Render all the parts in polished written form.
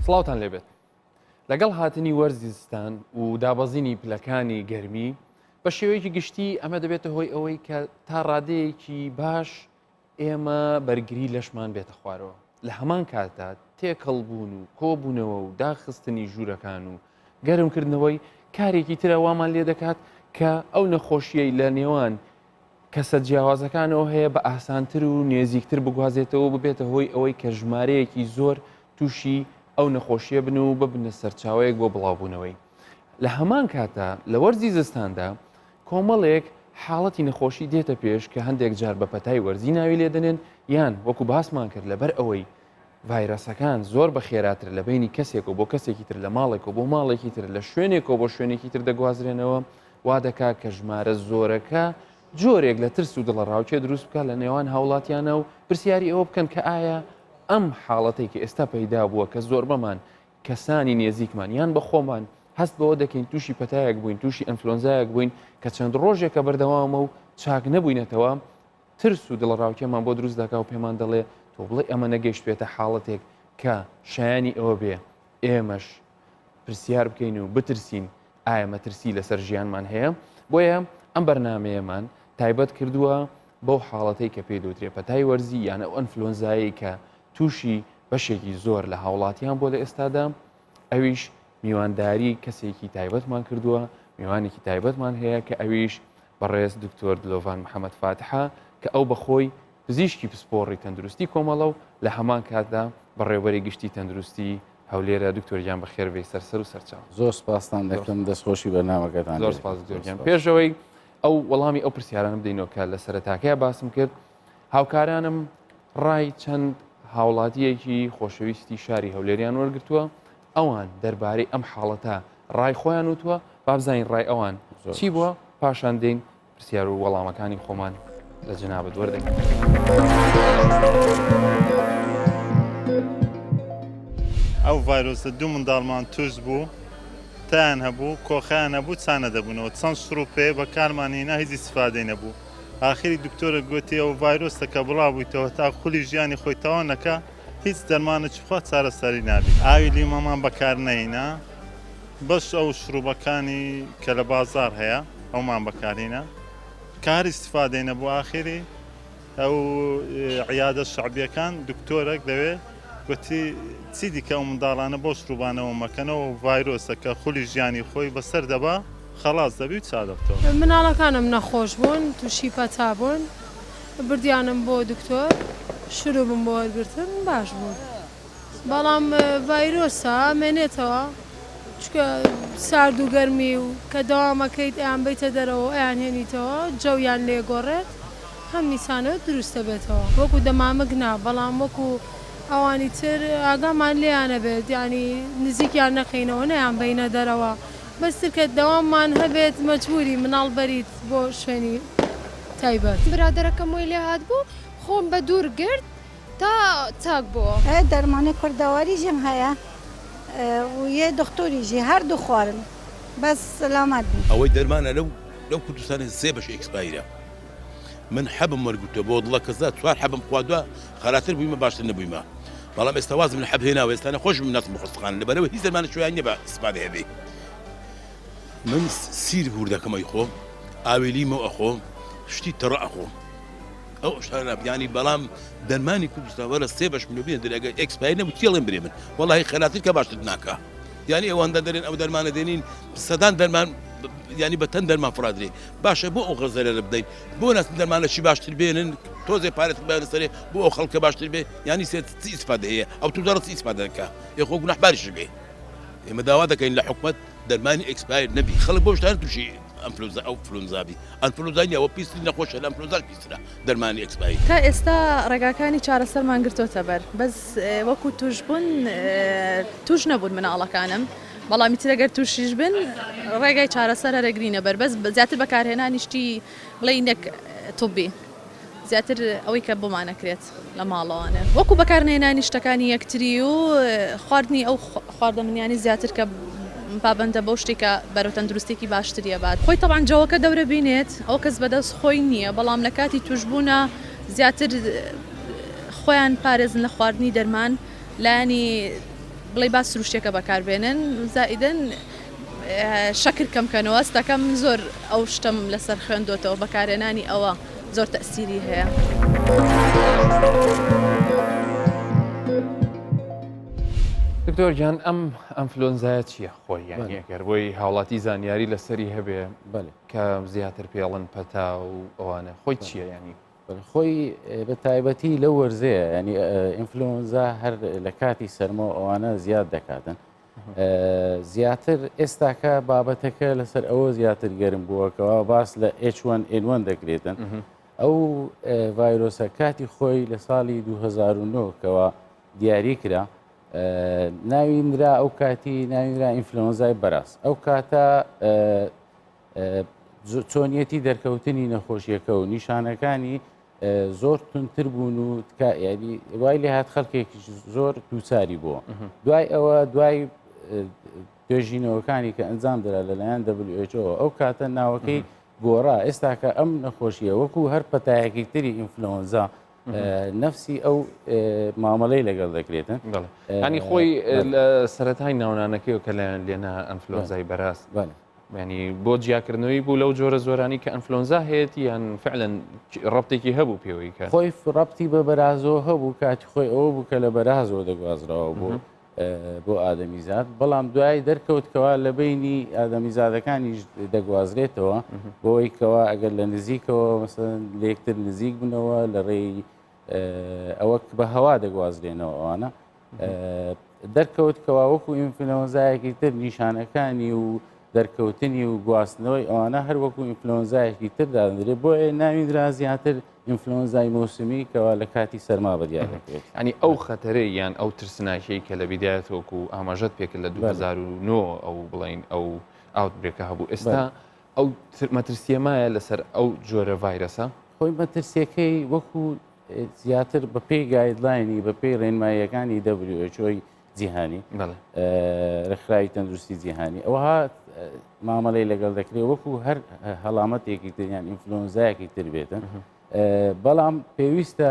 سڵاوتان لێبێت لەگەڵ هاتنی وەرزی زستان و دابەزینی پلەکانی گەرمی بە شێوەیەکی گشتی ئەمە دەبێتە هۆی ئەوەی کە تا ڕادەیەکی باش ئێمە بەرگری لەشمان بێتە خوارەوە لە هەمان کاتدا تێکەڵ بوون و کۆبوونەوە و داخستنی ژوورەکان و گەرمکردنەوەی کارێکی ترە وامان لێ دەکات کە ئەو نەخۆشیەی لە نێوان کەسە جیاوازەکانەوە هەیە بە ئاسانتر و نێزیکتر بگوازێتەوە ببێتە هۆی ئەوەی کە ژمارەیەکی زۆر تووشی ئەو نەخۆشیە بن و ببنە سەرچاوەیەک بۆ بڵاوبوونەوەی. لە هەمان کاتدا لە وەرزی زستاندا کۆمەڵێک حاڵەتی نەخۆشی دێتە پێش کە هەندێک جار بە پەتای وەرزی ناوی لێ دەنێن یان وەکو باسمان کرد لەبەر ئەوەی ڤایرەسەکان زۆر بە خێراتر لە بینی کەسێک و بۆ کەسێکی تر لە ماڵێک و بۆ ماڵێکی تر لە شوێنێک و بۆ شوێنێکی تر دەگوازرێنەوە وا دەکات کە ژمارە زۆرەکە جۆرێک لە ترس و دڵەڕاوکێ دروست بکات لە نێوان هاوڵاتیانە و پرسیاری ئەوە بکەن کە ئایا ئەم حاڵەتەی کە ئێستا پەیدا بووە کە زۆربەمان کەسانی نێزیکمان یان بە خۆمان هەست بەوە دەکەین تووشی پەتایەک بووین تووشی ئەنفلۆنزایەک بووین کە چەند ڕۆژێکە بەردەوامە و چاک نەبووینەتەوە ترس و دڵەڕاوکێمان بۆ دروست دەکا و پێمان دەڵێ تۆ بڵێ ئەمە نەگەیشتبێتە حاڵەتێک کە شایانی ئەوە بێ ئێمەش پرسیار بکەین و بترسین ئایا مەترسی لەسەر ژیانمان هەیە؟ بۆیە ئەم بەرنامەیەمان تایبەت کردووە بەو حاڵەتەی کە پێی دەوترێ پەتای وەرزی یان ئەو ئەنفلۆنزایەی کە تووشی بەشێکی زۆر لە هاوڵاتیان بۆ لە ئێستادا ئەویش میوانداری کەسێکی تایبەتمان کردووە میوانێکی تایبەتمان هەیە کە ئەویش بەڕێز دکتۆر دلۆڤان محەممەد فاتحە کە ئەو بەخۆی پزیشکی پسپۆڕی تەندروستی کۆمەڵە و لە هەمان کاتدا بەڕێوبەری گشتی تەندروستی هەولێرە دکتۆر گیان بەخێر بێی سەر سەر و سەرچاو. زۆر سپاستان دەکەم دەستخۆشی بەرنامەکەتان زۆر سپاس دکتۆر گیان پێشەوەی ئەو وەڵامی ئەو پرسیارانە بدەینەوە کە لە سەرەتاکەیا باسم کرد هاوکارانم ڕای چەند هاوڵاتیەکی خۆشەویستی شاری هەولێریان وەرگتووە ئەوان دەربارەی ئەم حاڵەتە ڕای خۆیان وتووە بابزانین ڕای ئەوان چی بووە پاشان دێین پرسیار و وەڵامەکانی خۆمان لە جەنابت وەردەگرین. ئەو ڤایرۆسە دوو منداڵمان توش بوو تایان هەبوو کۆخیان هەبوو چانە دەبوونەوە چەند شڕوپێ بەکارمان هینا هیچ ئیسفادەی نەبوو ئاخری دکتۆرە گوتی ئەو ڤایرۆسە کە بڵاو بوویتەوە تا خولی ژیانی خۆی تەواو نەکا هیچ دەرمانێکی بخوا چارەسەری نابی ئاوی لیمەمان بەکار نەهینا بەس ئەو شروبەکانی کە لە بازاڕ هەیە ئەومان بەکارهینا کە هەر ئیستفادەی نەبوو ئاخیری ئەو عیادە شەعبیەکان دکتۆرەک لەوێ گوتی چی دیکە ئەو منداڵانە بۆ شروبانەوە مەکەنەوە ڤایرۆسە کە خولی ژیانی خۆی بەسەر دەبا خەڵاس دەبی و چا دەبتەوە. مناڵەکانم نەخۆش بوون توشی پەتا بوون بردیانم بۆ دکتۆر شروبم بۆ وەرگرتن باش بوون. بەڵام ڤایرۆسە ئەمێنێتەوە چونکە سارد و گەرمی و کە دەوامەکەیت ئەیان بەیتە دەرەوە و ئەیان هێنیتەوە جەویان لێ گۆڕێت هەم نیسانەوە دروست دەبێتەوە وەکو دەمامک نا بەڵام وەکو ئەوانی تر ئاگامان لێیان نەبێت یانی نزیکیان نەکەینەوە نەیان بەینە دەرەوە بەس تر کە دەواممان هەبێت مەجبوری مناڵ بەریت بۆ شوێنی تایبەت. برادەرەکەم وەی لێ هاتبوو خۆم بە دوور گرت تا چاک بۆوە. ئێ دەرمانێ کوردەواری ژیم هەیە و یێ دختۆری ژی هەر دوو خوارن بەس سلامەت بن. ئەوەی دەرمانە لەو لەو کوردستانە سێ بەش expire ە من حەبم وەرگرتوە بۆ دڵە کەسدا چوار حەبم خواردوە خەراتر بوویمە باشتر نەبوویمە بەڵام ئێستا وازم لە حەب هێناوە ئێستا نەخۆش بم ناچم بۆ خەستەخانە لەبەرئەوەی هیچ دەرمانە شویان نیە بە ئیستفادە هەبێ من سیر هوردەکەم ئەیخۆم ئاوی لیمۆ ئەخۆم شتی تەڕ ئەخۆم ئەو شتانە نابێت یانی بەڵام دەرمانی کوردستان وەرە سێ بەش منۆ بێن ئەگەر expire نەبوو تێڵێن برێ من وەڵی خەلاتر کە باشتر ناکە یانی ئەوەندە دەرێن ئەو دەرمانە دێنین سەدان دەرمان ینی بە تەن دەرمان فڕادرێ باشە بۆ ئەو غەزەرە لە بدەین بۆ ناس دەرمانە چی باشتر بێنن تۆزێ پارێت بەرە سەرێ بۆ ئەو خەڵکە باشتر بێ ینی سێ چی ئیسفادە هەیە ئەو تو دەڕ ئیسفادە دەکا یخۆ گوناحباریش بێ ئێمە داوا دەکەین لە حکومەت دەرمانی expire نەبی خەڵک بۆ شتان تووشی ئەنفلۆنزا ئەو فلۆنزابی ئەنفلۆنزا نیە ئەوە پیسترین نەخۆشە لە ئەنفلۆنزاش پیسترە دەرمانی expire. تا ئێستا ڕێگاکانی چارەسەرمان گرتۆتە بەر بەس وەکو توشبوون توش نەبوون مناڵەکانم بەڵام ئیتر ئەگەر توشیش بن ڕێگای چارەسەر هەرەگرینە بەر بەس زیاتر بەکارهێنانی شتی بڵێی نەک طبی. زیاتر ئەوەی کە بۆمان ئەکرێت لە ماڵەوانێ وەکو بەکارنەهێنانی شتەکانی یەکتری و خواردنی ئەو خواردەمنیانی زیاتر کە پابەندە بەو شتێک کە بەرەو تەندروستێکی باشتری ئەبات خۆی تەبعەن جەوەکە دەورە بینێت ئەو کەس بەدەست خۆی نییە بەڵام لە کاتی توشبوونە زیاتر خۆیان پارێزن لە خواردنی دەرمان لایەنی. بڵێی با سروشتیەکە بەکاربێنن زائیدەن شەکر کەم کەنەوە ستەکەم زۆر ئەو شتەم لەسەر خوێندۆتەوە بەکارهێنانی ئەوە زۆر تەئسیری هەیە. دکتۆر گیان ئەم ئەنفلۆنزایە چییە خۆی یانی ئەگەر بۆی هاوڵاتی زانیاری لەسەری هەبێ کە زیاتر پێڵن پەتا و ئەوانە خۆی چییە ینی خۆی بە تایبەتی لەو وەرزەیە ینی ئینفلۆنزا هەر لە کاتی سەرما و ئەوانە زیاد دەکاتن زیاتر ئێستاکە بابەتەکە لەسەر ئەوە زیاتر گەرم بووەکەەوە باس لە H1N1 دەکرێتن ئەو ڤایرۆسە کاتی خۆی لە ساڵی 2009 کەەوە دیاری کرا ناوی نرا ئەو کاتی ناوی نرا ئینفلۆنزای بەراز ئەو کاتە چۆنیەتی دەرکەوتنی نەخۆشیەکە و نیشانەکانی زۆر تونتر بوون و ینی وای لێ هاات خەڵکێکی زۆر دووچاری بووە دوای ئەوە دوای توێژینەوەکانی کە ئەنجام درا لەلایەن WHO ئەو کاتە ناوەکەی گۆڕا ئێستاکە ئەم نەخۆشیە وەکو هەر پەتایەکی تری ئینفلۆنزا نفسی ئەو مامەڵەی لەگەڵ دەکرێتن ینی خۆی لە سەتای ناونانەکەی کە لایەن لێنا ئەنفلۆنزای بەراز ینی بۆ جیاکردنەوەی بوو لەو جۆرە زۆرانی کە ئەنفلۆنزا هەیەی یان فعلەن ڕەبتێکی هەبوو پێوەی کە خۆی ڕەبتی بە بەرازەوە هەبوو کاتی خۆی ئەوە بوو کە لە بەرازەوە دەگوازراوە بۆ بۆ ئادەمیزاد بەڵام دوای دەرکەوت کەوا لە بینی ئادەمیزادەکانیش دەگوازرێتەوە بۆی کەوا ئەگەر لە نزیکەوە مەسەن لەکتر نزیک بنەوە لە ڕێی ئەوە بە هەوا دەگوازرێنەوە ئەوانە دەرکەوت کەوا وەکو ئینفلۆنزایەکی تر نیشانەکانی و دەرکەوتنی و گواستنەوەی ئەوانە هەر وەکو ئینفلۆنزایەکی تر دادرێ بۆیە ناوی درا زیاتر ئینفلۆنزای مۆسمی کەوا لە کاتی سەرما بەدیار دەکرێت. ینی ئەو خەتەرەی یان ئەو ترسناکیەی کە لە بیدایەت وەکو ئاماژەت پێکرد لە 2009 ئەو بڵین ئەو outbreak ە هەبوو ئێستا ئەو مەترسیە مایە لەسەر ئەو جۆرە ڤایرەسە؟ خۆی مەترسیەکەی وەکو زیاتر بە پێی guideline ی بە پێی ڕێنماییەکانی WHO جیهانی ڕێکخراوی تەندروستی جیهانی ئەوها مامەڵەی لەگەڵ دەکرێت وەکو هەر هەڵامەتێکی تر یان ئینفلۆنزایەکی تر بێتن بەڵام پێویستە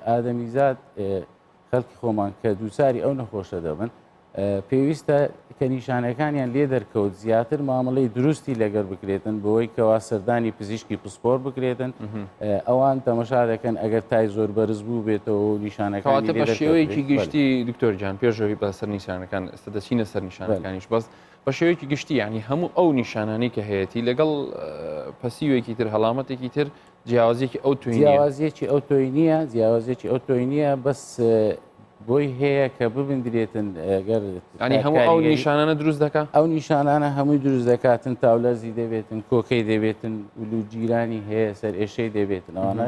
ئادەمیزاد خەڵکی خۆمان کە دووچاری ئەو نەخۆشە دەبن پێویستە کە نیشانەکانیان لێ دەرکەوت زیاتر مامەڵەی دروستی لەگەڵ بکرێتن بۆی کەوا سەردانی پزیشکی پسپۆر بکرێتن ئەوان تەمەشا دەکەن ئەگەر تای زۆر بەرز بوو بێتەوە و نیشانەکانی بە شێوەیەکی گشتی دکتۆر جان پێشەوەی بە سەر نیشانەکان ئێستا دەچینە سەر نیشانەکانیش بەس بە شێوەیەکی گشتی ینی هەموو ئەو نیشانانی کە هەیەی لەگەڵ پەسیوێکی تر هەڵامەتێکی تر جیاوازیەکی ئەو تۆی جیاوازیەکی ئەو تۆی نییە جیاوازیەکی ئەو تۆی نییە بەس بۆی هەیە کە ببندرێتن گەر ینی هەموو ئەو نیشانانە دروست دەکا ئەو نیشانانە هەمووی دروست دەکاتن تاولەرزی دەبێتن کۆکەی دەبێتن ولو گیرانی هەیە سەر ئێشەی دەبێتن ئەوانە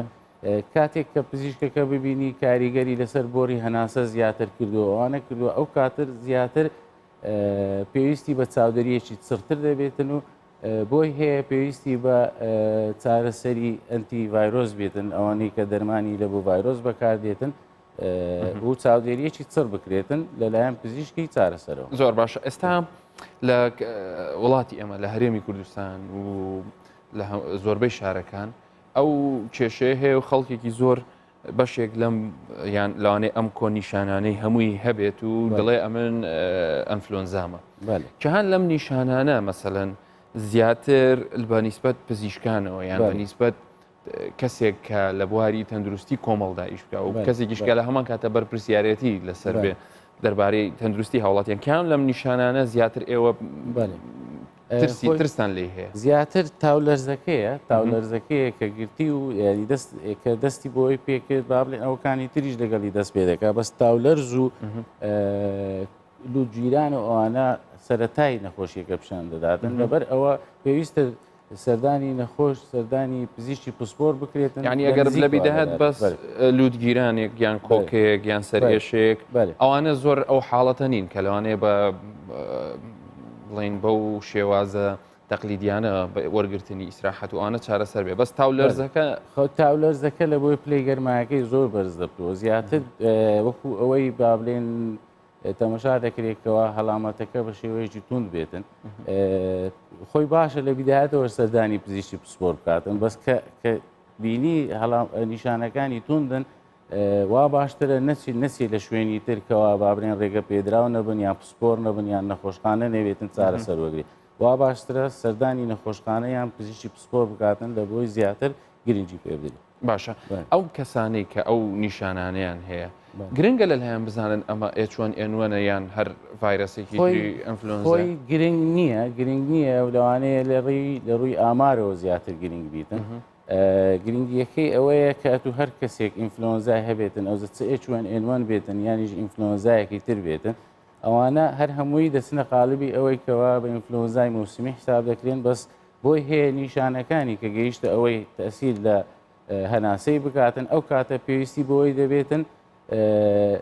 کاتێک کە پزیشکەکە ببینی کاریگەری لەسەر بۆری هەناسە زیاتر کردو ئەوانە کردووە ئەو کاتر زیاتر پێویستی بە چاودەریەکی چڕتر دەبێتن و بۆی هەیە پێویستی بە چارەسەری ئەنتی ڤایرۆس بێتن ئەوانەی کە دەرمانی لە بۆ ڤایرۆس بەکاردێتن و چاودێریەکی چڕ بکرێتن لەلایەن پزیشکی چارەسەرەوە. زۆر باشە ئێستا لە وڵاتی ئێمە لە هەرێمی کوردستان و لە زۆربەی شارەکان ئەو کێشەیە هەیە و خەڵکێکی زۆر بەشێک لەم یان لەوانەیە ئەم کۆنیشانانەی هەمووی هەبێت و دەڵێ ئەمن ئەنفلۆنزامە کەهان لەم نیشانانە مەسەەن زیاتر بە نیسبەت پزیشکانەوە یان بە نیسبەت کەسێک کە لە بواری تەندروستی کۆمەڵدا ئیش بکە و کەسێکیش کە لە هەمان کاتە بەرپرسیارەتی لەسەر بێ دەربارەی تەندروستی هاوڵاتیان کام لەم نیشانانە زیاتر ئێوە ترسی ترستان لێی هەیە؟ زیاتر تاولەرزەکەیە تاولەرزەکەیە کە گرتی و یاری دەست کە دەستی بۆی پێکرد با بڵێن ئەوکانی تریش لەگەڵی دەست پێ دەکا بەس تاولەرز و لوتگیران و ئەوانە سەتای نەخۆشیەکە پیشان دەداتن لەبەر ئەوە پێویستە سەردانی نەخۆش سەردانی پزیشکی پسپۆر بکرێتن یعنی ئەگەر لە بیدەهات بەس لوتگیرانێک یان کۆکەیەک یان سەرئێشەیەک ئەوانە زۆر ئەو حاڵەتە نین کە لەوانەیە بە بڵین بەو شێوازە تەقلیدیانە وەرگرتنی ئیسراحەت و ئەوانە چارەسەر بێ بەس تاولەرزەکە خۆ تاولەرزەکە لە بۆی پلەی گەرمایەکەی زۆر بەرز دەبتەوە زیاتر وەکو ئەوەی با بڵێن تەمەشا دەکرێت کەوا هەڵامەتەکە بە شێوەیەکی توند بێتن خۆی باشە لە بیدایەتەوە سەردانی پزیشکی پسپۆر بکاتن بەس کە بینی نیشانەکانی توندن. وا باشترە نەچی نەچی لە شوێنی تر کەوا بابرێن ڕێگە پێدراو نەبن یان پسپۆر نەبن یان نەخۆشخانە نەبێتن چارەسەر وەگری وا باشترە سەردانی نەخۆشخانە یان پزیشکی پسپۆر بکاتن لە بۆی زیاتر گرنگی پێ بدرێت. باشە ئەو کەسانەی کە ئەو نیشانانەیان هەیە گرنگە لەلایەن بزانن ئەمە ئێچوەن ئێنوەنە یان هەر ڤایرەسێکی ئەنفلۆنزا خۆی گرنگ نییە گرنگ نییە و لەوانەیە لە ڕووی لە ڕووی ئامارەوە زیاتر گرنگ بیتن گرنگیەکەی ئەوەیە کە ئەتو هەر کەسێک ئینفلۆنزای هەبێتن ئەوزە چ ئێچوەن ئێنوەن بێتن یانیش ئینفلۆنزایەکی تر بێتن ئەوانە هەر هەمووی دەچنە قالبی ئەوەی کەوا بە ئینفلۆنزای مۆسیمی حساب دەکرێن بەس بۆی هەیە نیشانەکانی کە گەیشتە ئەوەی تەسیر لە هەناسەی بکاتن ئەو کاتە پێویستی بۆی دەبێتن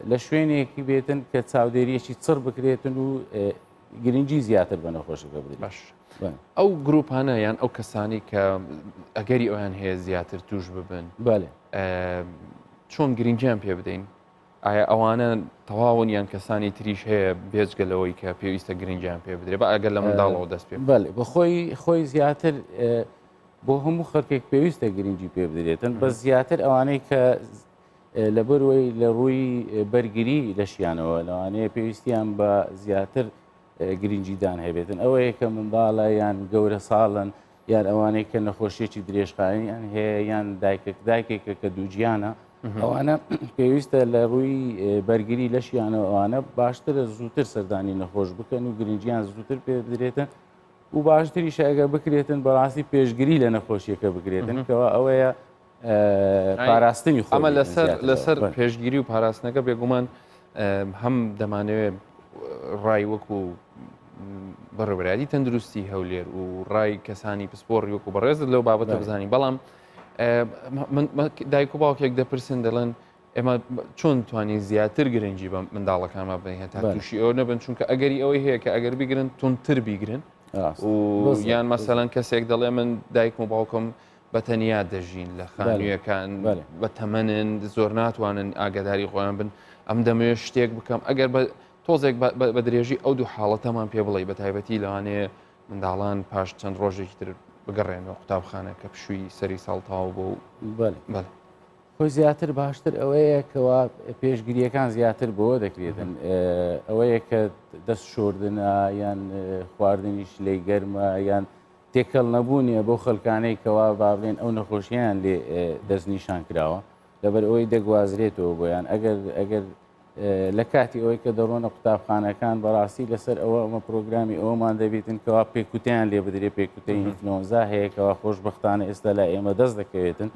لە شوێنێکی بێتن کە چاودێریەکی چڕ بکرێتن و گرنگی زیاتر بە نەخۆشەکە بدرێت. باش ئەو گروپانە یان ئەو کەسانی کە ئەگەری ئەویان هەیە زیاتر توش ببن بەێ چۆن گرنگیان پێ بدەین ئایا ئەوانە تەواون یان کەسانی تریش هەیە بێجگە لەوەی کە پێویستە گرنگیان پێ بدرێ بە ئەگەر لە منداڵەوە دەست پێ بەڵێ بەخۆی خۆی زیاتر بۆ هەموو خەڵکێک پێویستە گرنگی پێ بدرێتن بە زیاتر ئەوانەی کە لەبەروەی لە ڕووی بەرگری لەشیانەوە لەوانەیە پێویستیان بە زیاتر گرنگیدان هەبێتن ئەوەیە کە منداڵە یان گەورە ساڵن یان ئەوانەی کە نەخۆشیەکی درێژخایەنیان هەیە یان دایکێک دایکێکە کە دووگیانە ئەوانە پێویستە لە ڕووی بەرگری لەشیانەوە ئەوانە باشترە زووتر سەردانی نەخۆش بکەن و گرنگیان زووتر پێ بدرێتن و باشتریشە ئەگەر بکرێتن بەڕاستی پێشگیری لە نەخۆشیەکە بکرێتن کەوا ئەوەیە پاراستنی خۆ ئەمە لەسەر لەسەر پێشگیری و پاراستنەکە بێگومان هەم دەمانەوێت ڕای وەکو بەڕێوەبەرایەتی تەندروستی هەولێر و ڕای کەسانی پسپۆڕی وەکو بەڕێزت لەو بابەتە بزانین بەڵام دایک و باوکێک دەپرسن دەڵێن ئێمە چۆن توانین زیاتر گرنگی بە منداڵەکانمان بین هەتا تووشی ئەو نەبن چونکە ئەگەری ئەوەی هەیە کە ئەگەر بیگرن تونتر بیگرن و یان مەسەلەن کەسێک دەڵێ من دایکم و باوکم بە تەنیا دەژین لە خانوویەکان بە تەمەنن زۆر ناتوانن ئاگاداری خۆیان بن ئەم دەمەوێت شتێک بکەم ئەگەر بە تۆزێک بە درێژی ئەو دوو حاڵەتەمان پێ بڵێ بە تایبەتی لەوانەیە منداڵان پاش چەند ڕۆژێکی تر بگەڕێنەوە قوتابخانە کە پشووی سەری ساڵ تەواو بۆ بەڵێ. خۆی زیاتر باشتر ئەوەیە کەوا پێشگیریەکان زیاتر بۆ دەکرێتن ئەوەیە کە دەست شۆردنە یان خواردنی شلەی گەرمە یان تێکەڵ نەبوونیە بۆ خەلکانەی کەوا بابلێن ئەو نەخۆشییان لێ دەستنیشان کراوە لەبەر ئەوەی دەگوازرێتەوە بۆیان ئەگەر ئەگەر لە کاتی ئەوەی کە دەڕۆنە قوتابخانەکان بەڕاستی لەسەر ئەوە ئەمە پرۆگرامی ئەومان دەبیتن کەوا پێکوتیان لێ بدرێ پێکوتەی ئینفلۆنزا هەیە کەوا خۆشببختانە ئێستا لە ئێمە دەست دەکەوێتن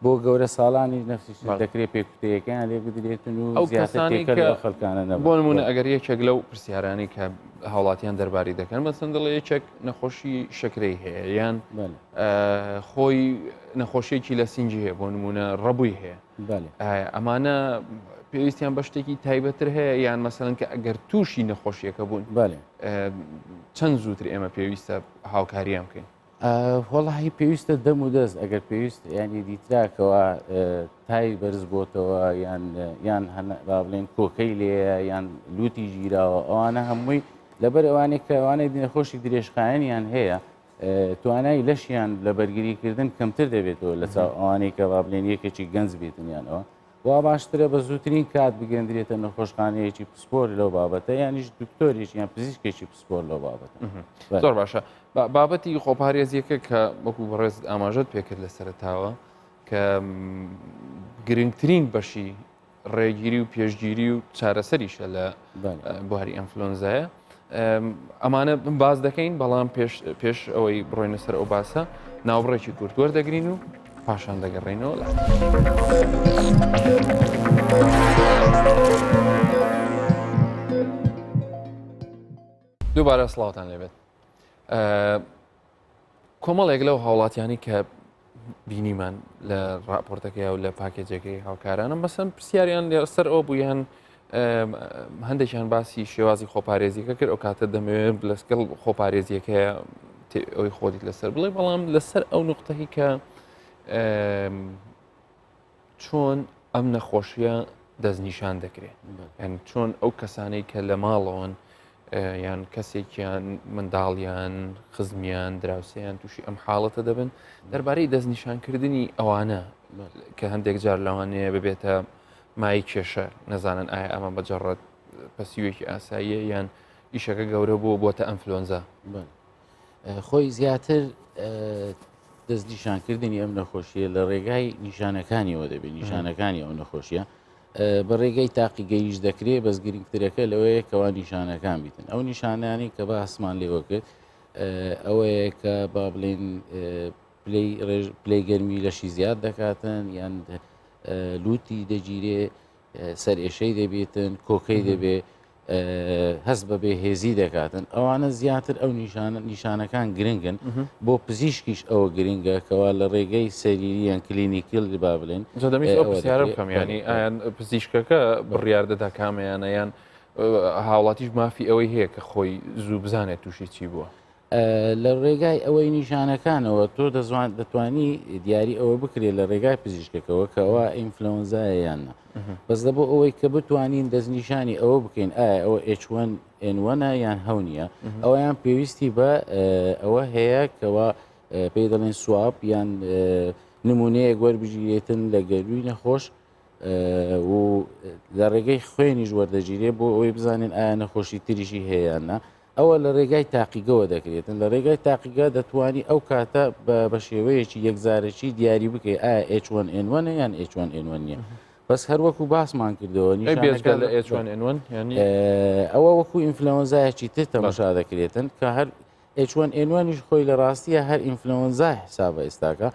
بۆ گەورە ساڵانی نەفسیش دەکرێت پێکوتەیەکەیان لێ بدرێتن و ئەو کەسانی کە خەڵکانە بۆ نمونە ئەگەر یەکێک لەو پرسیارانی کە هاوڵاتیان دەرباری دەکەن بەسەن دڵێ یەکێک نەخۆشی شەکرەی هەیە یان خۆی نەخۆشیێکی لە سنگی هەیە بۆ نمونە ڕەبووی هەیە ئەمانە پێویستیان بە شتێکی تایبەتر هەیە یان مەسەلەن کە ئەگەر تووشی نەخۆشیەکە بوون چەند زووتر ئێمە پێویستە هاوکاریان بکەین وەڵاهی پێویستە دەم و دەست ئەگەر پێویست ینی دیتراکەوە تای بەرز بۆتەوە یان یان با بڵێن کۆکەی لێیە یان لوتی گیراوە ئەوانە هەمووی لەبەر ئەوانەی کە ئەوانەی نەخۆشی درێژخایەنیان هەیە توانای لەشیان لە بەرگریکردن کەمتر دەبێتەوە لە چاو ئەوانەی کە با بڵێن یەکێکی گەنج بێتنیانەوە وا باشترە بە زووترین کات بگەندرێتە نەخۆشخانەیەکی پسپۆر لەو بابەتە یانیش دکتۆرێکی یان پزیشکێکی پسپۆر لەو بابەتە زۆر باشە بابەتی خۆپارێزیەکە کە وەکو بەڕێزت ئاماژەت پێکرد لە سەرتاوە کە گرنگترین بەشی ڕێگیری و پێشگیری و چارەسەریشە لە بواری ئەنفلۆنزایە ئەمانە باز دەکەین بەڵام پێش ئەوەی بڕۆینە سەر ئەو باسە ناوبڕێکی کورت وەردەگرین و پاشان دەگەڕێینەوە لە. دووبارە سڵاوتان لێبێت کۆمەڵێک لەو هاوڵاتیانی کە بینیمان لە راپۆرتەکەی و لە پاکێجەکەی هاوکارانم بەسەن پرسیاریان لەسەر ئەو بوویان هەندێکیان باسی شێوازی خۆپارێزیەکە کرد ئەو کاتە دەمەوێت لەسگەڵ خۆپارێزیەکەیە ئەوی خۆدیت لەسەر بڵێ بەڵام لەسەر ئەو نقطەی کە چۆن ئەم نەخۆشیە دەستنیشان دەکرێت یان چۆن ئەو کەسانەی کە لە ماڵەوەن یان کەسێکیان منداڵیان خزمیان دراوسیان تووشی ئەم حاڵەتە دەبن دەربارەی دەستنیشانکردنی ئەوانە. کە هەندێک جار لەوانەیە ببێتە مای کێشە نەزانن ئایا ئەمە بەجەڕەت پەسیوێکی ئاساییە یان ئیشەکە گەورە بووە بۆتە ئەنفلۆنزا. خۆی زیاتر دەستنیشانکردنی ئەم نەخۆشیە لە ڕێگای نیشانەکانیەوە دەبێت نیشانەکانی ئەو نەخۆشیە بە ڕێگەی تاقیگەیش دەکرێت بەس گرنگترەکە لەوەیە کەوا نیشانەکان بیتن ئەو نیشانانی کە باسمان لێوە کرد ئەوەیە کە با بڵێن پلەی پلەی گەرمی لەشی زیاد دەکاتن یان لوتی دەگیرێ سەرئێشەی دەبێتن کۆکەی دەبێ هەست بە بێهێزی دەکاتن ئەوانە زیاتر ئەو نیشانە نیشانەکان گرنگن بۆ پزیشکیش ئەوە گرنگە کەوا لە ڕێگەی سەریریان clinical با بڵێن پرسیارە بکەم ینی ئایان پزیشکەکە بڕیار دەدا کامەیانە یان هاوڵاتیش مافی ئەوەی هەیە کە خۆی زوو بزانێت تووشی چی بووە. لە ڕێگای ئەوەی نیشانەکانەوە تۆ دەزوان دەتوانی دیاری ئەوە بکرێت لە ڕێگای پزیشکەکەەوە کە ئەوە ئینفلۆنزایە یان نا بەس لە بۆ ئەوەی کە بتوانین دەستنیشانی ئەوە بکەین ئایا ئەوە H1N1 یان هەو نییە ئەویان پێویستی بە ئەوە هەیە کەوا پێی دەڵێن swab یان نمونەیەک وەربگیرێتن لە گەرووی نەخۆش و لە ڕێگەی خوێنیش وەردەگیرێ بۆ ئەوەی بزانین ئایا نەخۆشی تریشی هەیە یان نا ئەوە لە ڕێگای تاقیگەوە دەکرێتن لە ڕێگای تاقیگە دەتوانی ئەو کاتە بە شێوەیەکی یەکجارەکی دیاری بکەی ئایا H1N1 یان H1N1 نییە بەس هەر وەکو باسمان کردەوە بێجگە لە H1N1 یعنی ئەوە وەکو ئینفلۆنزایەکی تر تەمەشا دەکرێتن کە هەر H1N1 یش خۆی لە ڕاستیە هەر ئینفلۆنزا حسابە ئێستاکە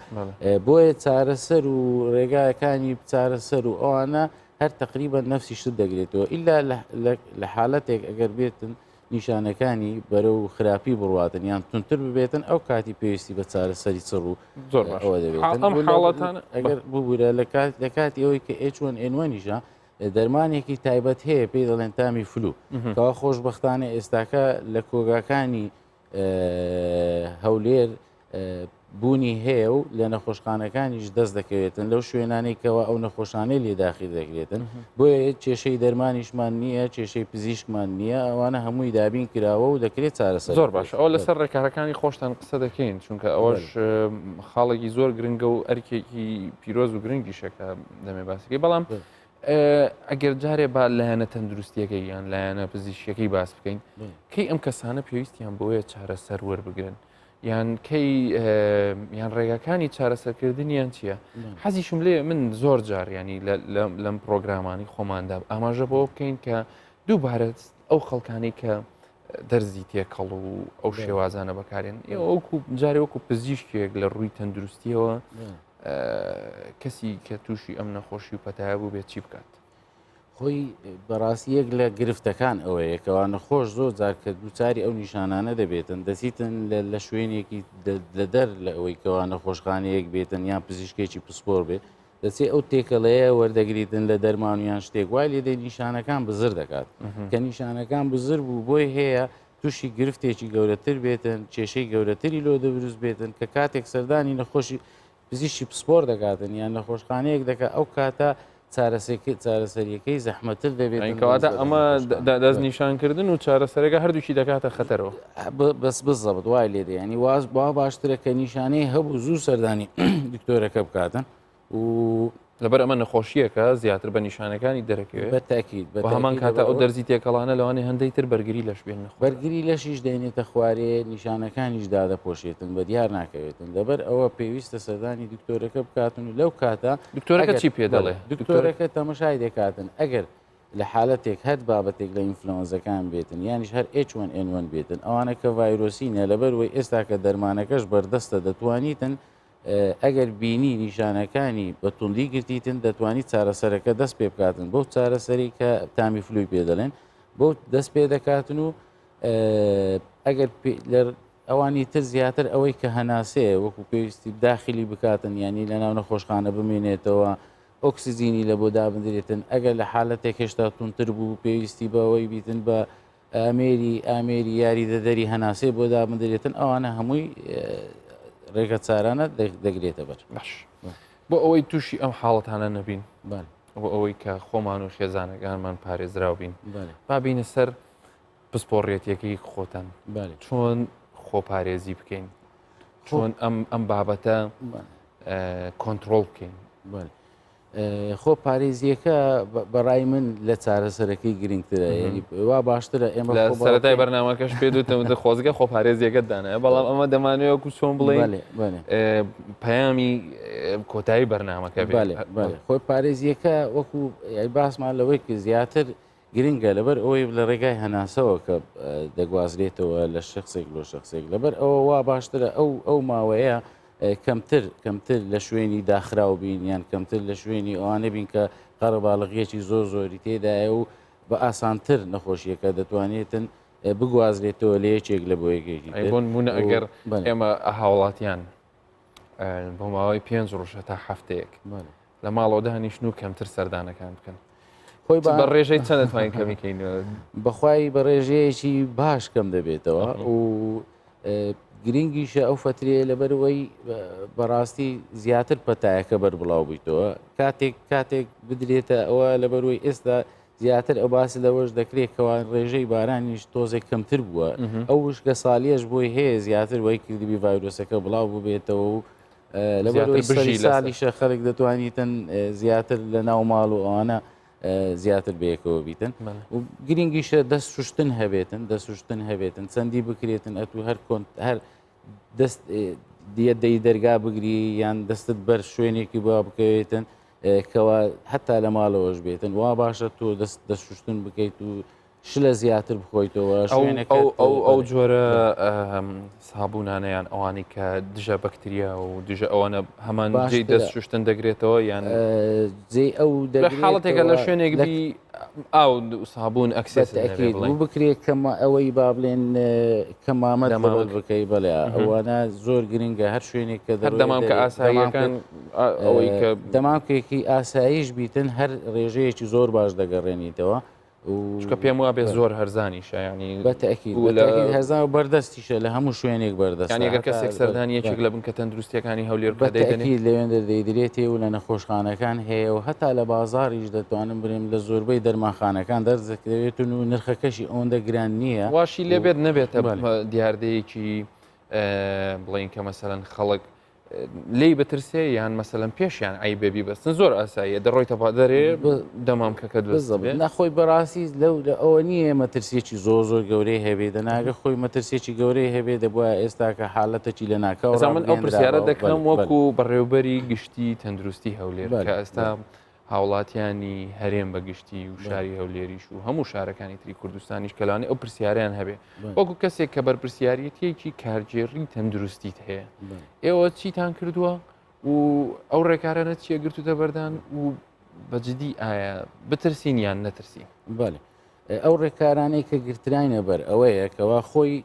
بۆیە چارەسەر و ڕێگاکانی چارەسەر و ئەوانە هەر تقریبا نفسی شت دەگرێتەوە ئیلا لە حالەتێک ئەگەر بێتن نیشانەکانی بەرەو خراپی بڕواتن یان تونتر ببێتن ئەو کاتی پێویستی بە چارەسەری چڕ و زۆر ئەوە دەبێت ئەم حاڵەتانە ئەگەر ببوورە لە کات لە کاتی ئەوەی کە H1N1یشە دەرمانێکی تایبەت هەیە پێی دەڵێن تامی فلو کەوا خۆشببختانە ئێستاکە لە کۆگاکانی هەولێر بوونی هەیە و لە نەخۆشخانەکانیش دەست دەکەوێتن لەو شوێنانەی کەەوە ئەو نەخۆشانەی لێ داخل دەکرێتن بۆیە کێشەی دەرمانیشمان نییە کێشەی پزیشکمان نییە ئەوانە هەمووی دابین کراوە و دەکرێت چارەسەر زۆر باش ئەوە لەسەر ڕێکارەکانی خۆشتان قسە دەکەین چونکە ئەوەش خاڵێکی زۆر گرنگە و ئەرکێکی پیرۆز و گرنگیشەکە دەمێ باسەکەی بەڵام ئەگەر جارێ با لایەنە تەندروستیەکەی یان لایەنە پزیشکیەکەی باس بکەین کەی ئەم کەسانە پێویستیان بۆیە چارەسەر وەربگرن یان کەی یان ڕێگاکانی چارەسەرکردنیان چییە حەزیشم لێ من زۆر جار ینی لەم پرۆگرامانی خۆماندا ئاماژە بۆ بکەین کە دووبارە ئەو خەڵکانی کە دەرزی تێکەڵ و ئەو شێوازانە بەکارێن ئەوکو جارێ وەکو پزیشکێک لە ڕووی تەندروستیەوە کەسی کە تووشی ئەم نەخۆشی و پەتایە بوو بێت چی بکات؟ خۆی بەڕاستی یەک لە گرفتەکان ئەوەیە کەوا نەخۆش زۆر جار کە دووچاری ئەو نیشانانە دەبێتن دەچیتن لە شوێنێکی لە دەر لە ئەوەی کەوا نەخۆشخانەیەک بێتن یان پزیشکێکی پسپۆر بێت دەچێت ئەو تێکەڵەیە وەردەگریتن لە دەرمان یان شتێک وای لێ دێ نیشانەکان بزر دەکات کە نیشانەکان بزر بوو بۆی هەیە تووشی گرفتێکی گەورەتر بێتن، کێشەی گەورەتری لۆ دروست بێتن کە کاتێک سەردانی نەخۆشی پزیشکی پسپۆر دەکاتن یان نەخۆشخانەیەک دەکات ئەو کاتە چارەسەریەکەی زەحمەتر دەبێت کەواتە ئەمە دەستنیشانکردن و چارەسەرەکە هەردووکی دەکاتە خەتەرەوە بەس بزەبت وای لێ دەیانی واز با باشترە کە نیشانەی هەبوو زوو سەردانی دکتۆرەکە بکاتن و لەبەر ئەمە نەخۆشییەکە زیاتر بە نیشانەکانی دەرەکەوێت بە تاکید بە هەمان کاتە ئەو دەرزی تێکەڵانە لەوانەیە هەندەی تر بەرگری لەش بێن نەخۆش بەرگری لەشیش دێنێتە خوارێ نیشانەکانیش دادەپۆشێتن بە دیار ناکەوێتن لەبەر ئەوە پێویستە سەردانی دکتۆرەکە بکاتن و لەو کاتە دکتۆرەکە چی پێ دەڵێ دکتۆرەکە تەمەشای دەکاتن ئەگەر لە حالەتێک هەر بابەتێک لە ئینفلۆنزەکان بێتن یانیش هەر H1N1 بێتن ئەوانە کە ڤایرۆسینە لەبەر وەی ئێستا کە دەرمانەکەش بەردەستە دەتوانیتن ئەگەر بینی نیشانەکانی بە توندی گرتیتن دەتوانی چارەسەرەکە دەست پێ بکاتن بەو چارەسەری کە تامی فلوی پێ دەڵێن بۆ دەست پێ دەکاتن و ئەگەر ئەوانی تر زیاتر ئەوەی کە هەناسەیە وەکو پێویستی داخلی بکاتن ینی لە ناو نەخۆشخانە بمێنێتەوە ئۆکسسیجینی لە بۆ دابدرێتن ئەگەر لە حالەتێک هێشتا تونتر بوو پێویستی بەوەی بیتن بە ئامێری ئامێری یاریدەدەری هەناسەی بۆ دابدرێتن ئەوانە هەمووی ڕێگە چارانە دەگرێتە بەر باش بۆ ئەوەی تووشی ئەم حاڵەتانە نەبین بۆ ئەوەی کە خۆمان و خێزانەکانمان پارێزراو بین با بینە سەر پسپۆڕێتیەکەی خۆتان چۆن خۆپارێزی بکەین چۆن ئەم ئەم بابەتە کۆنتترۆل بکەین. خۆ پارێزیەکە بەڕای من لە چارەسەرەکەی گرنگترە وا باشترە ئێمە لە سەرەتای بەرنامەکەش پێ دوتم خۆزگە خۆ پارێزیەکەت دانایە بەڵام ئەمە دەمانەوێت وەکو چۆن بڵێ پەیامی کۆتایی بەرنامەکە خۆی پارێزیەکە وەکو باسمان لەوەی کە زیاتر گرنگە لەبەر ئەوەی لە ڕێگای هەناسەوە کە دەگوازرێتەوە لە شخصێک لۆ شخصێک لەبەر ئەوە وا باشترە ئەو ئەو ماوەیە کەمتر کەمتر لە شوێنی داخراو بین یان کەمتر لە شوێنی ئەوانە بین کە قەرەباڵغیەکی زۆر زۆری تێدایە و بە ئاسانتر نەخۆشیەکە دەتوانێتن بگوازرێتەوە لە یەکێک لە بۆ یەکێکی تر. بۆ نمونە ئەگەر ئێمە هاوڵاتیان بۆ ماوەی پێنج ڕۆژ تا هەفتەیەک لە ماڵەوە دانیشن و کەمتر سەردانەکان بکەن خۆی بە ڕێژەی چەند دەتوانین کەمی کەین بەخوای بە ڕێژەیەکی باش کەم دەبێتەوە و گرنگیشە ئەو فترەیە لەبەرەوەی بەڕاستی زیاتر پەتایەکە بەر بڵاو بوویتەوە کاتێک کاتێک بدرێتە ئەوە لەبەرەوەی ئێستا زیاتر ئەو باس لەوەش دەکرێت کەوا ڕێژەی بارانیش تۆزێک کەمتر بووە ئەو وشکە ساڵیەش بۆی هەیە زیاتر وای کردبی ڤایرۆسەکە بڵاو ببێتەوە و لەبەرەوەی بژی ساڵیشە خەڵک دەتوانیتن زیاتر لە ناو ماڵ و ئەوانە زیاتر بەیەکەوە بیتن و گرنگیشە دەست شوشتن هەبێتن دەست شوشتن هەبێتن چەندی بکرێتن ئەتو هەر کۆنت هەر دەست دەی دەرگا بگری یان دەستت بەر شوێنێکی بۆ بکەوێتن کەوا هەتا لە ماڵەوەش بێتن وا باشە تۆ دەست دەست شوشتن بکەیت و شلە زیاتر بخۆیتەوە ئەو ئەو جۆرە سابوونانەیان ئەوانەی کە دژە بەکتریا و دژە ئەوانە هەمان جێی دەست شوشتن دەگرێتەوە یان جێ ئەو حاڵەتێکە لە شوێنێک بی ئاو سابوون access بکرێت کەمە ئەوەی با بڵێن کەمامە دەمامک بکەی بەڵێ ئەوانە زۆر گرنگە هەر شوێنێک کە دەمامکە ئاساییەکان ئەوەی کە دەمامکێکی ئاساییش بیتن هەر ڕێژەیەکی زۆر باش دەگەڕێنیتەوە چونکە پێم وابێ زۆر هەرزانیشە ینی بەتەکید هەرزان و بەردەستیشە لە هەموو شوێنێک بەردەست ینی گەر کەسێک سەردانی یەکێک لە بنکە تەندروستیەکانی هەولێر بەتەکید لەوێندە دەیدرێتێ و لە نەخۆشخانەکان هەیە و هەتا لە بازاڕیش دەتوانم برێم لە زۆربەی دەرمانخانەکان دەردەکەوێتن و نرخەکەشی ئەوەندە گران نییە واشی لێبێت نەبێتە دیاردەیەکی بڵین کە مەسەەن خەڵک لێی بترسێ یان مەسەلەن پێشیان عەیبە بیبەستن زۆر ئاساییە دەڕۆیتە دەرێ دەمامکەکە دروست بێ. نەخۆی بەڕاستی لەو لە ئەوە نییە مەترسیەکی زۆر زۆر گەورەی هەبێ دەناگە خۆی مەترسیەکی گەورەی هەبێ دەبووە ئێستاکە حاڵەتێکی لە ناکاو ئەزا من ئەو پرسیارە دەکەم وەکو بەڕێوبەری گشتی تەندروستی هەولێر کە ئێستا هاوڵاتیانی هەرێم بە گشتی و شاری هەولێریش و هەموو شارەکانی تری کوردستانیش کە لەوانەیە ئەو پرسیارەیان هەبێ وەکو کەسێک کە بەرپرسیارەتیەکی کارگێڕی تەندروستیت هەیە ئێوە چیتان کردووە و ئەو ڕێکارانە چیە گرتوتە بەردان و بەجددی ئایا بترسین یان نەترسین؟ بەڵێ ئەو ڕێکارانەی کە گرتراینە بەر ئەوەیە کەوا خۆی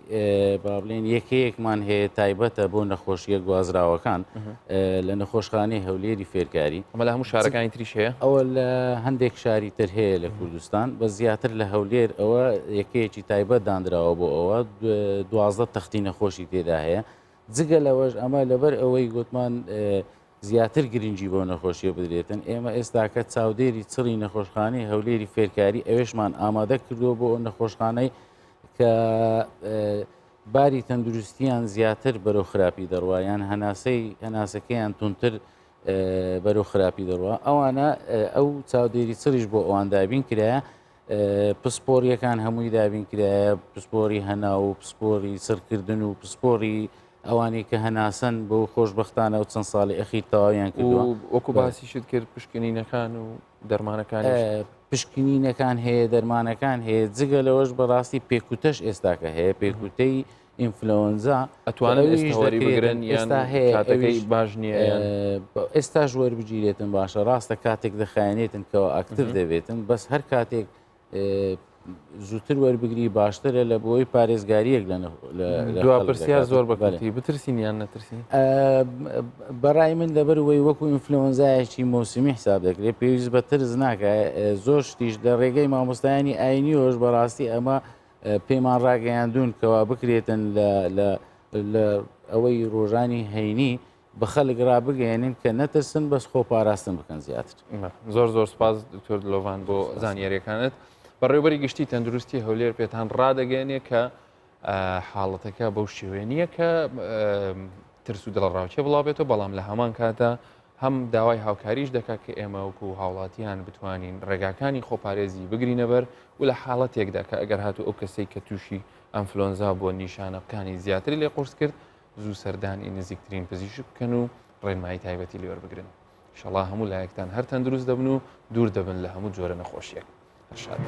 با بڵێن یەکەیەکمان هەیە تایبەتە بۆ نەخۆشیە گوازراوەکان لە نەخۆشخانەی هەولێری فێرکاری ئەمە لە هەموو شارەکانی تریش هەیە ئەوە لە هەندێک شاری تر هەیە لە کوردستان بە زیاتر لە هەولێر ئەوە یەکەیەکی تایبەت دانراوە بۆ ئەوە 12 تەختی نەخۆشی تێدا هەیە جگە لەوەش ئەمە لەبەر ئەوەی گوتمان زیاتر گرنگی بەو نەخۆشیە بدرێتن، ئێمە ئێستاکە چاودێری چڕی نەخۆشخانەی هەولێری فێرکاری ئەوێشمان ئامادە کردووە بۆ ئەو نەخۆشخانەی کە باری تەندروستیان زیاتر بەرەو خراپی دەڕوا یان هەناسەی هەناسەکەیان تونتر بەرەو خراپی دەڕوا ئەوانە ئەو چاودێری چڕیش بۆ ئەوان دابین کرایە پسپۆریەکان هەمووی دابین کرایە پسپۆری هەناو و پسپۆری سڕکردن و پسپۆری ئەوانەی کە هەناسەن بۆ خۆشبەختانە و چەند ساڵی ئەخیر تەواویان کردووە. وەکو باسیشت کرد پشکنینەکان و دەرمانەکانیش. پشکنینەکان هەیە دەرمانەکان هەیە جگە لەوەش بەڕاستی پێکوتەش ئێستاکە هەیە پێکوتەی ئینفلۆنزا ئەتوانن ئێستا وەری بگرن ئێستا هەیە کاتەکەی باش نییە ئێستاش وەربگیرێتن باشە ڕاستە کاتێک دەخایەنێتن کەەوە active دەبێتن بەس هەر کاتێک زووتر وەربگری باشترە لە بۆی پارێزگاریەک لە دوا پرسیار زۆر بەکەتی بترسین یان نەترسین بەڕای من لەبەر وەی وەکو ئینفلۆنزایەکی مۆسیمی حساب دەکرێت پێویست بە ترس ناکە زۆر شتیش لە ڕێگەی مامۆستایانی ئاینیەوەش بەڕاستی ئەمە پێمان ڕاگەیاندون کەوا بکرێتن لە ئەوەی ڕۆژانی هەینی بە خەلک ڕابگەیەنین کە نەترسن بەس خۆ پاراستن بکەن زیاتر. زۆر زۆر سپاس دکتۆر دلۆڤان بۆ زانیاریەکانت. بەڕێوبەری گشتی تەندروستی هەولێر پێتان ڕادەگەیەنێ کە حاڵەتەکە بەو شێوەیە نییە کە ترس و دڵەڕاوکێ بڵاوبێتەوە بەڵام لە هەمان کاتدا هەم داوای هاوکاریش دەکات کە ئێمە وەکو هاوڵاتیان بتوانین ڕێگاکانی خۆپارێزی بگرینە بەر و لە حاڵەتێکدا کە ئەگەر هاتوو ئەو کەسەی کە تووشی ئەنفلۆنزا بووە نیشانەکانی زیاتری لێ قورس کرد زوو سەردانی نزیکترین پزیشک بکەن و ڕێنمایی تایبەتی لێ وەربگرن. ئیشەڵا هەموو لایەکتان هەر تەندروست دەبن و دوور دەبن لە هەموو جۆرە نەخۆشیەک. هەر شاد.